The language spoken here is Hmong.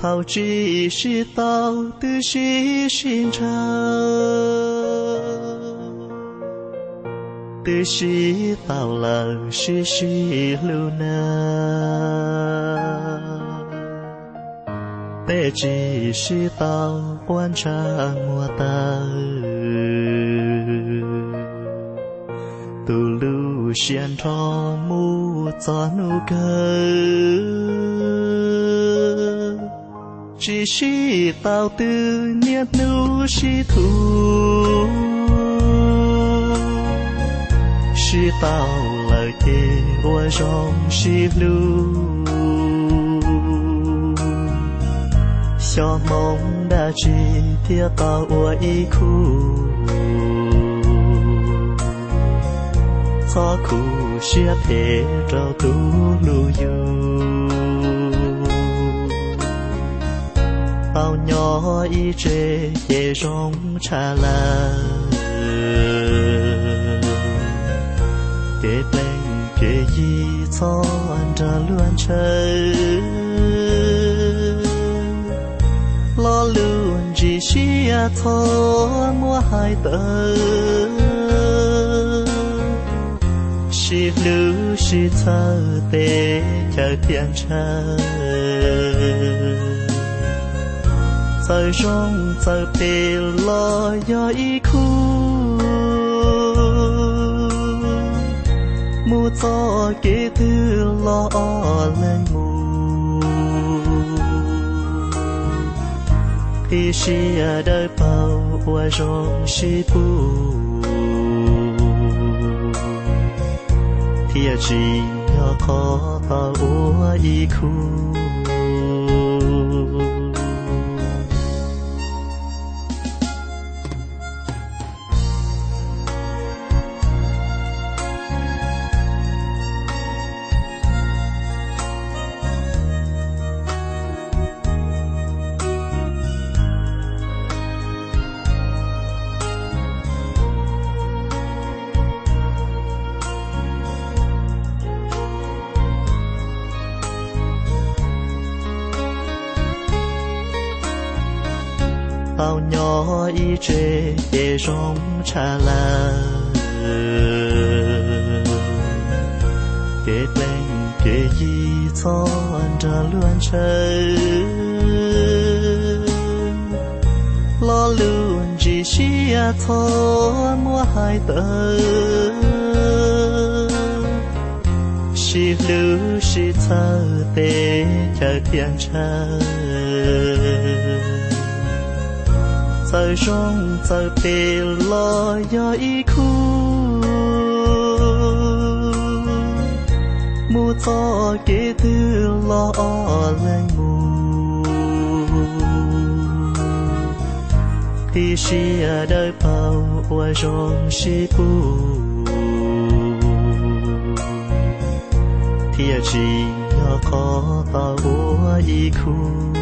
Thaum tsis sib tau twb sib sib ntshaw, twb sib tau lawm sib sib hlub na. Peb tsis sib tau quaj ntshav muag taw, tu lub siab nrho mus txog hnub kawg. Tsis sib tau twb niaj hnub sib thum, sib tau lawm ces ua zoo sib hlub. Xyov hmoov dab tsi thiaj tau ua ib khub, txhob khuv siab phem rau tus hlub yus. Tau nyob ib tse ces zoo tshaj lawm, kev plees kev yi txhob nrog luag ntshaw. Lo lus ntsis siab txhob muab hais tawm, sib hlub sib txhawb teb chaws thiaj ntshaw. Txawm zoo txawm phem los yog ib khub, mus txoj kev twg los ob leeg mus. Qhib siab dawb paug ua zoo sib pub, thiaj tsim nyog qhov tau ua ib khub. Tau nyob ib tse ces zoo tshaj lawm, kev plees kev yi txhob nrog luag ntshaw. Lo lus ntsis siab txhob muab hais tawm, sib hlub sib txhawb teb chaws thiaj ntshaw. Txawm zoo txawm phem los yog ib khub, mus txoj kev twg los ob leeg mus. Qhib siab dawb paug ua zoo sib pub, thiaj tsim nyog qhov tau ua ib khub.